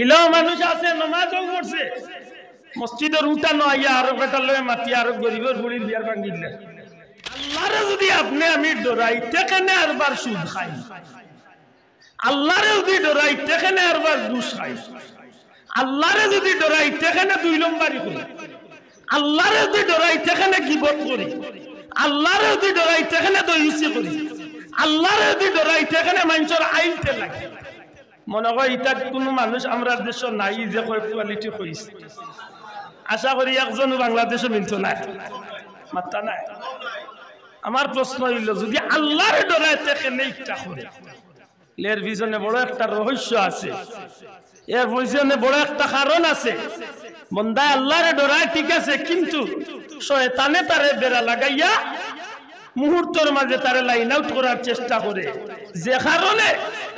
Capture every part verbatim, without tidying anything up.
ইলাও মানুষ আছে, নমাজও পড়ছে, মসজিদর উঠানো আইয়া আরো বেটার লগে মাতিয়া আরো গরিবর বুড়ির বিয়ার ভাঙ্গিলে। আল্লারে যুদি আপনে আমি ডরাই, তে কেনে আরবার সুদ খাই? আল্লারে যুদি ডরাই, তে কেনে আরবার ঘুষ খাই? আল্লারে যুদি ডরাই, তে কেনে দুই নম্বরি করি? আল্লারে যুদি ডরাই, তে কেনে গিবত করি? আল্লারে যুদি ডরাই, তে কেনে দইছি করি? আল্লারে যুদি ডরাই, তে কেনে মানষর আইলতে লাগে? মনে কয় ইতা কুনু মানুষ আমরার দেশো নাই যে কয় quality কইছে। আশা করি একজনও বাংলাদেশো মিলতো নায়, মাত্তা নাই। আমার প্রশ্ন অইলো, যুদি আল্লারে ডরাইতে কেনে ইটা করে? এর পিছনে বড় একটা রহস্য আছে, এর পিছনে বড় একটা কারণ আছে। বন্দায় আল্লারে ডরায়, ঠিক আছে, কিন্তু শয়তানে তারে বেড়া লাগাইয়া মুহূর্তর মাঝে তারে line out করার চেষ্টা করে, যে কারণে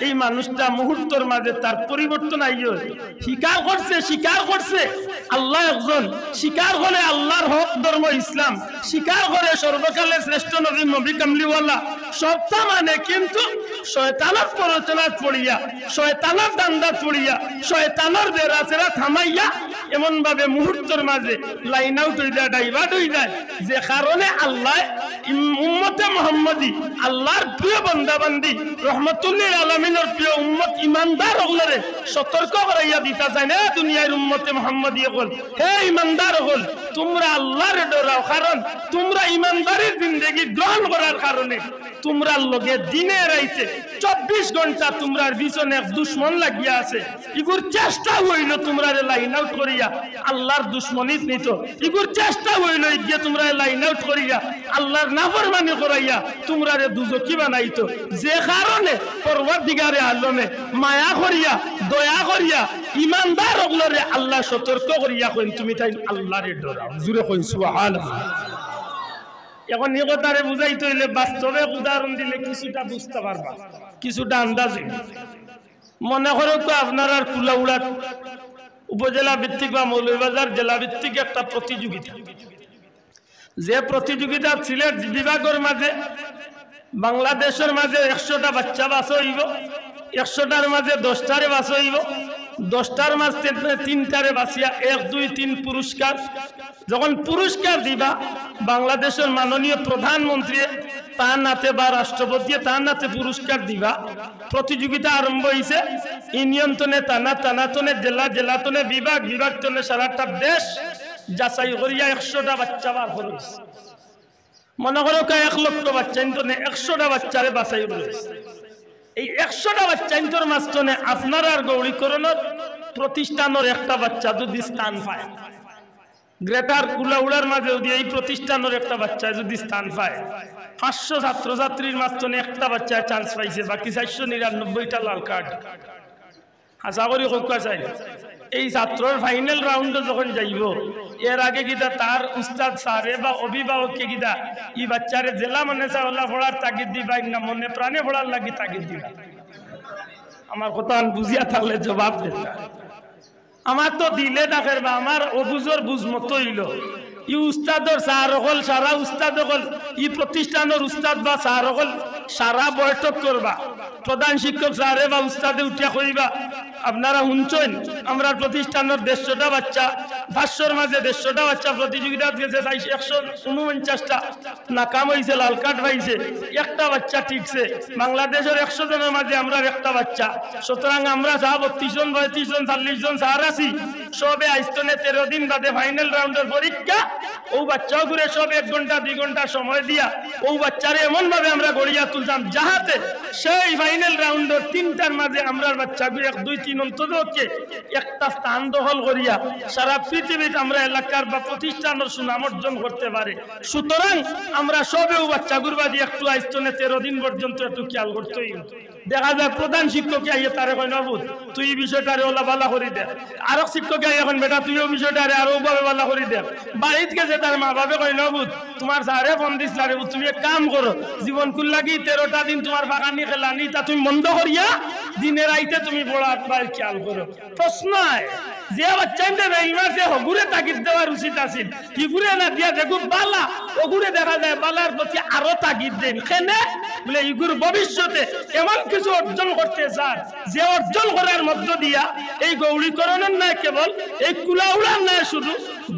এই মানুষটা মুহূর্তর মাঝে তার পরিবর্তন আইয়। স্বীকার করছে, স্বীকার করছে আল্লাহ একজন, স্বীকার করে আল্লাহর হক ধর্ম ইসলাম, স্বীকার করে সর্বকালের শ্রেষ্ঠ নবী, নবী কামলিওয়ালা, সবটা মানে, কিন্তু শয়তানর প্ররোচনাত পড়িয়া, শয়তানর ধান্দাত পড়িয়া, শয়তানর বেড়াছেড়া থামাইয়া এমন ভাবে মুহূর্তর মাঝে line out অই যায়, divert অই যায়, যে কারণে আল্লাহ ইম-, উম্মতে মুহাম্মদী, আল্লাহর প্রিয় বান্দাবান্দি, রহমতুল্লিল আলামিনর প্রিয় উম্মত ইমানদার অকলরে সতর্ক করাইয়া দিতা চাইন, এ দুনিয়ার উম্মতে মুহাম্মদী অকল, হে ইমানদার অকল, তুমরা আল্লাহরে ডরাও, কারণ তুমরা ইমানদারির জিন্দেগি গ্রহণ করার কারণে তুমরার লগে দিনে রাইতে চব্বিশ ঘন্টা তুমরার পিছনে এক দুশমন লাগিয়া আছে। ইগুর চেষ্টা অইলো তুমরারে line out করিয়া আল্লাহর দুশমনিত নিতো। ইগুর চেষ্টা অইলো ইগিয়ে তুমরারে line out করিয়া আল্লাহর নাফরমানি করাইয়া তুমরারে দুজখি বানাইতো। যে কারণে পরওয়ারদিগারে আলমে মায়া করিয়া, দয়া করিয়া ইমানদার অকলরে আল্লাহ সতর্ক করিয়া কইন, তুমি তাইন আল্লাহরে ডরাও। জুরে কইন সুবহানাল্লাহ। এখন ই কথারে বুঝাইতে অইলে বাস্তবে উদাহরণ দিলে কিছুটা বুঝতা পারবা, কিছুটা আন্দাজ অইবো। মনে করউক্কা আপনারার কুলাউড়াত উপজেলা ভিত্তিক বা মৌলভীবাজার জেলা ভিত্তিক একটা প্রতিযোগিতা, যে প্রতিযোগিতাত সিলেট বিভাগর মাঝে বাংলাদেশর মাঝে একশোটা বাচ্চা বাছা অইবো, একশোটার মাঝে দশটারে বাছা অইবো, দশটার মাঝে তিনটারে বাছিয়া এক, দুই, তিন পুরস্কার। যখন পুরস্কার দিবা, বাংলাদেশর মাননীয় প্রধানমন্ত্রী তান আতে বা রাষ্ট্রপতিয়ে তান আতে পুরস্কার দিবা। প্রতিযোগিতা আরম্ভ অইছে। ইউনিয়ন তনে থানা, থানা তনে জেলা, জেলা তনে বিভাগ, বিভাগ তনে সারাটা দেশ যাচাই করিয়া একশোটা বাচ্চা বার করা অইছে। মনে করউক্কা এক লক্ষ বাচ্চাইন তনে একশোটা বাচ্চারে বাছাই করা অইছে। এই একশোটা বাচ্চাইন্তর মাঝ তনে আপনারার গৌড়ীকরণর প্রতিষ্ঠানর একটা বাচ্চা যুদি স্থান পায়, গ্রেটার কুলাউড়ার মাঝে যুদি এই প্রতিষ্ঠানর একটা বাচ্চায় যুদি স্থান পায়, পাঁচশো ছাত্রছাত্রীর মাঝ তনে একটা বাচ্চায় chance পাইছে, বাকি চাইরশো নিরানব্বইটা লাল কার্ড। আশা করি কউক্কা চাই, এই ছাত্রর final round-ও যখন যাইবো, এর আগে কিতা তার উস্তাদ স্যারে বা অভিভাবকে কিতা ই বাচ্চারে যেলা মনে চায় অলা পড়ার তাগিদ দিবা, না মনে প্রাণে পড়ার লাগি তাগিদ দিবা? আমার কথাখান বুঝিয়া থাকলে জবাব দেইতা। আমার তো দিলে ডাকের বা আমার অবুঝর বুঝ মতো অইলো। ই উস্তাদর স্যার অকল, সারা উস্তাদ অকল, ই প্রতিষ্ঠানর উস্তাদ বা স্যার অকল সারা বৈঠক করবা। প্রধান শিক্ষক স্যারে বা উস্তাদে উঠিয়া কইবা, "আপনারা হুনছইন, আমরার প্রতিষ্ঠানর দেড়শোটা বাচ্চা, পাঁচশোর মাঝে দেড়শোটা বাচ্চা প্রতিযোগিতাত গেছে, চাইরশো, একশো ঊনপঞ্চাশটা নাকাম অইছে, লাল কার্ড পাইছে, একটা বাচ্চা টিকছে। বাংলাদেশর একশো জনর মাঝে আমরার একটা বাচ্চা। সুতরাং আমরা যা বত্রিশ জন, পঁয়ত্রিশ জন, চল্লিশ জন স্যার আছি, সবে আইজ তনে তেরো দিন বাদে final round-র পরীক্ষা। অউ বাচ্চাগুরে সব এক ঘন্টা, দুই ঘন্টা সময় দিয়া অউ বাচ্চারে এমন ভাবে আমরা গড়িয়া তুলতাম, যাহাতে সেই final round-র তিনটার মাঝে আমরার বাচ্চাগুরে এক, দুই, তিন অন্তত পক্ষে একটা স্থান দখল করিয়া সারা পৃথিবীত আমরা এলাকার বা প্রতিষ্ঠানর সুনাম অর্জন করতে পারে।" সুতরাং আমরা সবে অউ বাচ্চাগুর বাদে একটু আইজ তনে তেরো দিন পর্যন্ত একটু খেয়াল করতে অইবো। দেখা যায় প্রধান শিক্ষকে আইয়া তারে কয়, "না পুত, তুই ই বিষয়টারে অলা ভালা করি দেখ।" আরক শিক্ষকে আইয়া কইন, "বেটা, তুই অউ বিষয়টারে আরো অউভাবে ভালা করি দেখ।" বাড়িত গেছে তার মা বাপে কয়, "না পুত, তুমার স্যারে ফোন দিছলা রে পুত, তুমি এক কাম করো, জীবনকুর লাগি তেরোটা দিন তুমার ফাঁকানি খেলানি ইতা তুমি বন্ধ করিয়া দিনে রাইতে তুমি পড়ার বার খেয়াল করো।" প্রশ্ন আয়, যে বাচ্চাইন্তে বেইমার যে হগুরে তাগিদ দেওয়ার উচিত আছিল, হিগুরে না দিয়া যেগু বালা, অগুরে দেখা যায় বালার প্রতি আরো তাগিদ দেইন। কেনে? বুলে, "ইগুর ভবিষ্যতে এমন কিছু অর্জন করতে চার, যে অর্জন করার মধ্য দিয়া এই গৌড়ীকরণর নায় কেবল, এই কুলাউড়ার নায় শুধু,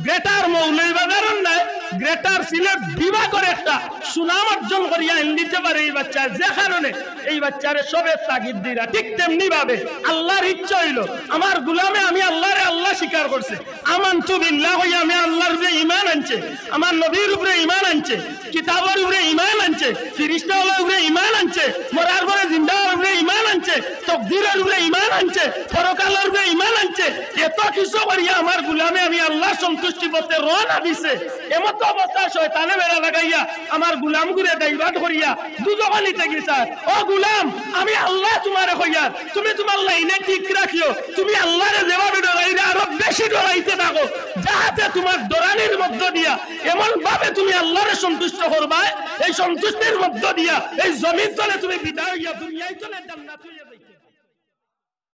গ্রেটার মৌলভীবাজারর নায়, গ্রেটার সিলেট বিভাগর একটা সুনাম অর্জন করিয়া আইন দিতে পারে এই বাচ্চায়, যে কারণে এই বাচ্চারে সবে তাগিদ দিরা। ঠিক তেমনি ভাবে আল্লাহর ইচ্ছা অইলো, আমার গুলামে আমি আল্লাহরে আল্লাহ স্বীকার করছে, আমানতু বিল্লাহ কইয়া আমি আল্লাহর উপরে ঈমান আনছে, আমার নবীর উপরে ঈমান আনছে, কিতাবর উপরে ঈমান আনছে, ফিরিস্তা অকলর উপরে ঈমান আনছে, মরার পরে জিন্দা অওয়ার উপরে ঈমান আনছে, তকদিরর উপরে ঈমান আনছে, পরকালর উপরে ঈমান আনছে। এত কিছু করিয়া আমার গুলামে আমি আল্লাহর সন্তুষ্টি পথে রওনা দিছে। এমতো অবস্থা শয়তানে বেড়া লাগাইয়া আমার গুলামগুরে divert করিয়া দুজখো নিতে গেছার। ও গুলাম, আমি আল্লাহ তুমারে কইয়ার, তুমি তুমার লাইনে ঠিক রাখিও। তুমি আল্লাহরে যেভাবে ডরাইরে আরো বেশি ডরাইতে থাকো, যাহাতে তুমার ডরানির মধ্য দিয়া এমন ভাবে তুমি আল্লাহরে সন্তুষ্ট করবায়, এই সন্তুষ্টির মধ্য দিয়া এই জমিন তলে তুমি বিদায় অইয়া দুনিয়ার তলে জান্নাত অইয়া